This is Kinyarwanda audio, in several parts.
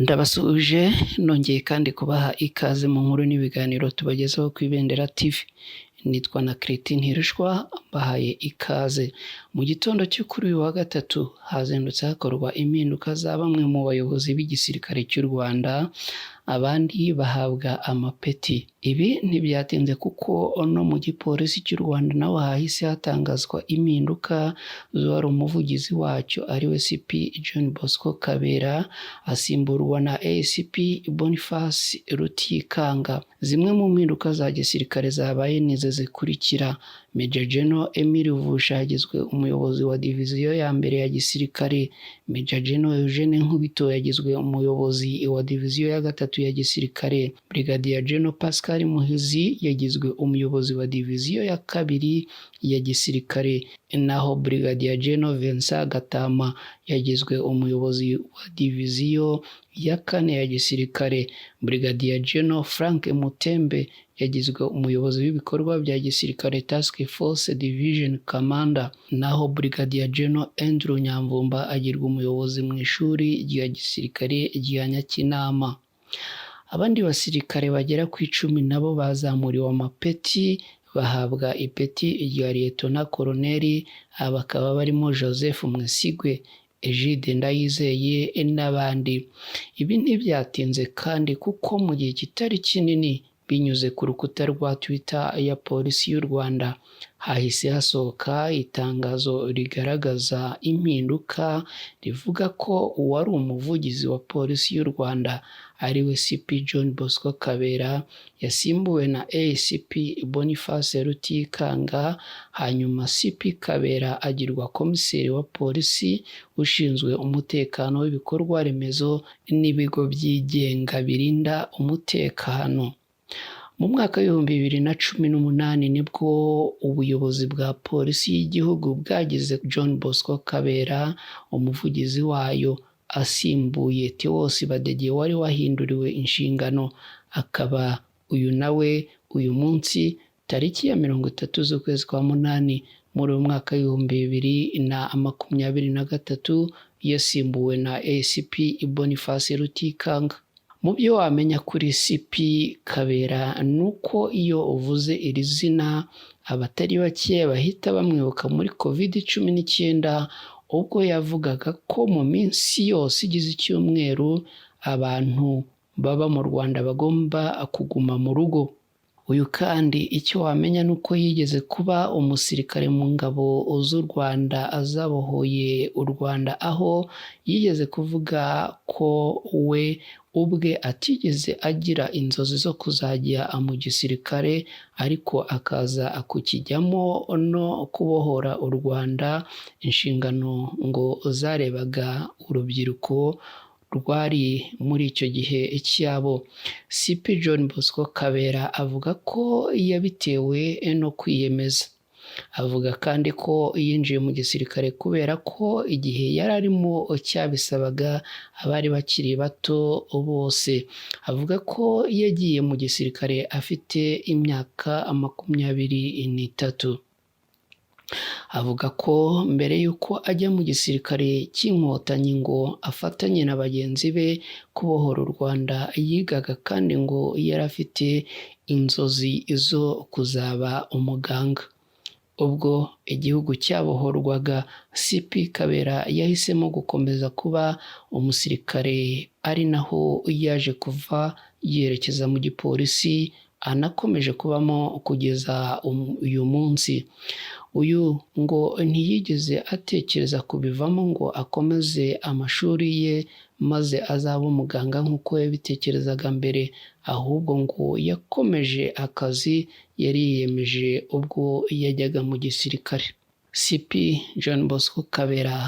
Ndabasuhuje nongeye kandi kubaha ikaze mu nkuru n'ibiganiro tubagezaho ku Ibendera TV. Nitwa na Christine Ntirushwa, mbahaye ikaze. Mu gitondo cyo kuri uyu wa gatatu hazindutse hakorwa impinduka za bamwe mu bayobozi b'igisirikare cy'u Rwanda, abandi bahabwa amapeti. Ibi ntibyatinze kuko no mu gipolisi cy'u Rwanda naho hahise hatangazwa impinduka z'uwari umuvugizi wacyo ariwe CP John Bosco Kabera, asimburwa na ACP Boniface Rutikanga. Zimwe mu mpinduka za gisirikare zabaye ni izi zikurikira: Major General Emile Ruvusha yagizwe umuyobozi wa diviziyo ya mbere ya gisirikare, Major General Eugene Nkubito yagizwe umuyobozi wa diviziyo ya gatatu ya gisirikare, Brigadier General Pascal Muhizi yagizwe umuyobozi wa diviziyo ya kabiri ya gisirikare, naho Brigadier General Vincent Gatama yagizwe umuyobozi wa diviziyo ya kane ya gisirikare, Brigadier General Frank Mutembe yagizwe umuyobozi w'ibikorwa bya gisirikare, Task Force Division Commander, naho Brigadier General Andrew Nyamvumba agirwa umuyobozi mu ishuri rya gisirikare rya Nyakinama. Abandi basirikare bagera ku 10 nabo bazamuriwe amapeti, bahabwa ipeti rya Liyetona Koloneli, aba bakaba barimo Joseph Mwesigwe, Egide Ndayizeye n'abandi. Ibi ntibyatinze kandi kuko mu gihe kitari kinini, binyuze ku rukuta rwa Twitter ya Polisi y'u Rwanda, hahise hasohoka itangazo rigaragaza impinduka, rivuga ko uwari umuvugizi wa Polisi y'u Rwanda ariwe CP John Bosco Kabera yasimbuwe na ACP Boniface Rutikanga, hanyuma CP Kabera agirwa komiseri wa polisi ushinzwe umutekano w'ibikorwa remezo n'ibigo byigenga birinda umutekano. Mu mwaka w'2018 nibwo ubuyobozi bwa Polisi y'igihugu bwagize John Bosco Kabera umuvugizi wayo, asimbuye Theos Badege wari wahinduriwe inshingano, akaba uyu nawe uyu munsi tariki ya 30 z'ukwezi kwa munani muri uyu mwaka w'2023 yasimbuwe na ACP Boniface Rutikanga. Mu byo wamenya kuri CP Kabera ni uko iyo uvuze iri zina abatari bake bahita bamwibuka muri Covid-19, ubwo yavugaga ko mu minsi yose igize icyumweru abantu baba mu Rwanda bagomba kuguma mu rugo. Uyu kandi icyo wamenya ni uko yigeze kuba umusirikare mu ngabo z'u Rwanda zabohoye u Rwanda, aho yigeze kuvuga ko we ubwe atigeze agira inzozi zo kuzajya mu gisirikare, ariko akaza kukijyamo no kubohora u Rwanda, inshingano ngo zarebaga urubyiruko rwari muri icyo gihe cyabo. CP John Bosco Kabera avuga ko yabitewe no kwiyemeza. Avuga kandi ko yinjiye mu gisirikare kubera ko igihe yari arimo cyabisabaga abari bakiri bato bose. Avuga ko yagiye mu gisirikare afite imyaka 23. Avuga ko mbere y'uko ajya mu gisirikare cy'Inkotanyi ngo afatanye na bagenzi be kubohora u Rwanda, yigaga kandi ngo yari afite inzozi zo kuzaba umuganga. Ubwo igihugu cyabohorwaga, CP Kabera yahisemo gukomeza kuba umusirikare, ari naho yaje kuva yerekeza mu gipolisi anakomeje kubamo kugeza uyu munsi. Uyu ngo ntiyigeze atekereza kubivamo ngo akomeze amashuri ye maze azabe umuganga nk'uko yabitekerezaga mbere, ahubwo ngo yakomeje akazi yari yiyemeje ubwo yajyaga mu gisirikare. CP John Bosco Kabera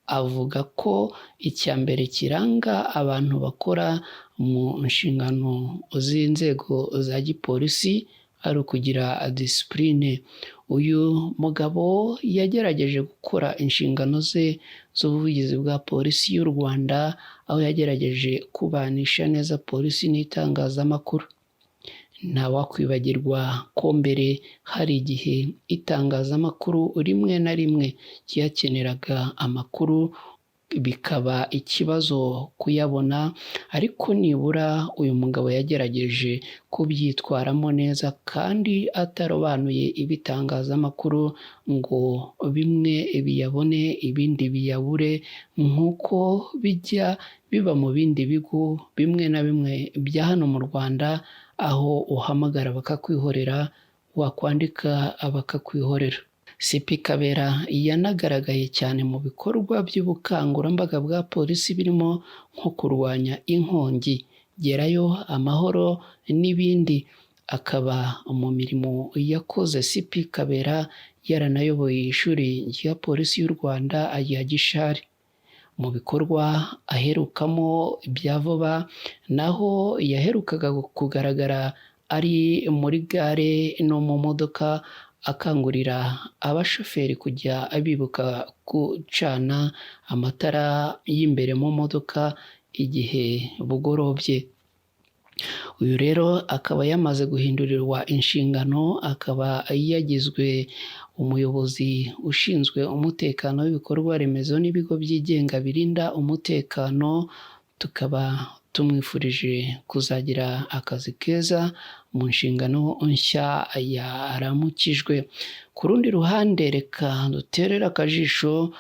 avuga ko icya mbere kiranga abantu bakora mu nshingano z'inzego za gipolisi ari ukugira disipurine. Uyu mugabo yagerageje gukora inshingano ze z'ubuvugizi bwa Polisi y'u Rwanda, aho yagerageje kubanisha neza polisi n'itangazamakuru. Ntawakwibagirwa ko mbere hari igihe itangazamakuru rimwe na rimwe ryakeneraga amakuru bikaba ikibazo kuyabona, ariko nibura uyu mugabo yagerageje kubyitwaramo neza kandi atarobanuye ibitangazamakuru ngo bimwe biyabone ibindi biyabure, nk'uko bijya biba mu bindi bigo bimwe na bimwe bya hano mu Rwanda, aho uhamagara bakakwihorera, wakwandika bakakwihorera. CP Kabera yanagaragaye cyane mu bikorwa by'ubukangurambaga bwa polisi birimo nko kurwanya inkongi, gerayo amahoro n'ibindi, akaba mu mirimo yakoze CP Kabera yaranayoboye ishuri rya polisi y'u Rwanda rya Gishari. Mu bikorwa aherukamo bya vuba naho yaherukaga kugaragara ari muri gare no mu modoka akangurira abashoferi kujya bibuka gucana amatara y'imbere mu modoka igihe bugorobye. Uyu rero akaba yamaze guhindurirwa inshingano, akaba yagizwe umuyobozi ushinzwe umutekano w'ibikorwa remezo n'ibigo byigenga birinda umutekano, tukaba tumwifurije kuzagira akazi keza mu nshingano nshya yaramukijwe. Ku rundi ruhande reka duterere akajisho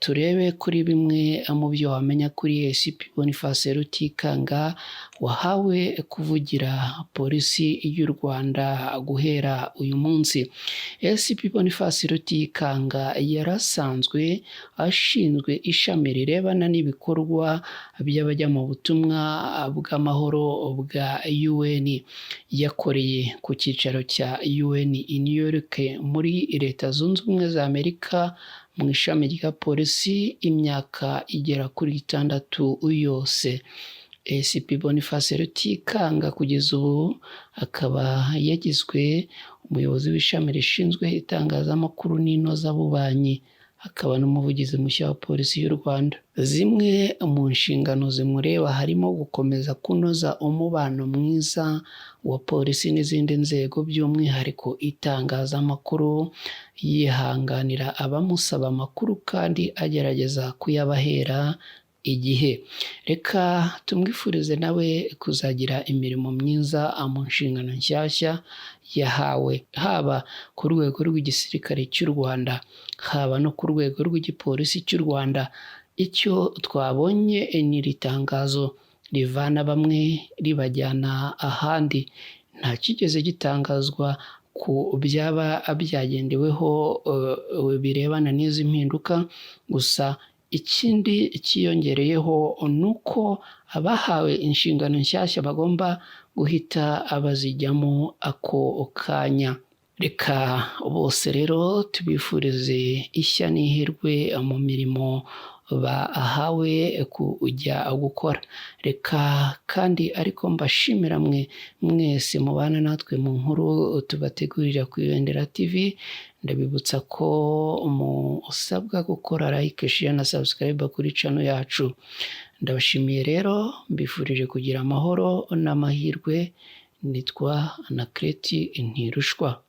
turebe kuri bimwe mu byo wamenya kuri ACP Boniface Rutikanga wahawe kuvugira polisi y'u Rwanda guhera uyu munsi. ACP Boniface Rutikanga yarasanzwe ashinzwe ishami rirebana n'ibikorwa by'abajya mu butumwa bw'amahoro bwa UN. Yakoreye ku cyicaro cya UN i New York muri Leta Zunze Ubumwe za Amerika mu ishami rya polisi imyaka igera kuri 6 yose. ACP Boniface Rutikanga kugeza ubu akaba yagizwe umuyobozi w'ishami rishinzwe itangazamakuru n'inozabubanyi, akaba n'umuvugizi mushya wa polisi y'u Rwanda. Zimwe mu nshingano zimureba harimo gukomeza kunoza umubano mwiza wa polisi n'izindi nzego, by'umwihariko itangazamakuru, yihanganira abamusaba amakuru kandi agerageza kuyabahera igihe. Reka tumwifurize nawe kuzagira imirimo myiza mu nshingano nshyashya yahawe, haba ku rwego rw'igisirikare cy'u Rwanda, haba no ku rwego rw'igipolisi cy'u Rwanda. Icyo twabonye ni iri tangazo rivana bamwe ribajyana ahandi, nta cyigeze gitangazwa ku byaba byagendeweho birebana n'izi mpinduka, gusa ikindi cyiyongereyeho ni uko abahawe inshingano nshyashya bagomba guhita bazijyamo ako kanya. Reka bose rero tubifurize ishya n'ihirwe mu mirimo bahawe kujya gukora. Reka kandi ariko mbashimira mwe mwese mubana natwe mu nkuru tubategurira ku Ibendera TV, ndabibutsa ko musabwa gukora like, share na subscribe kuri channel yacu. Ndabashimiye rero, mbifurije kugira amahoro n'amahirwe, nitwa Anaclet Ntirushwa.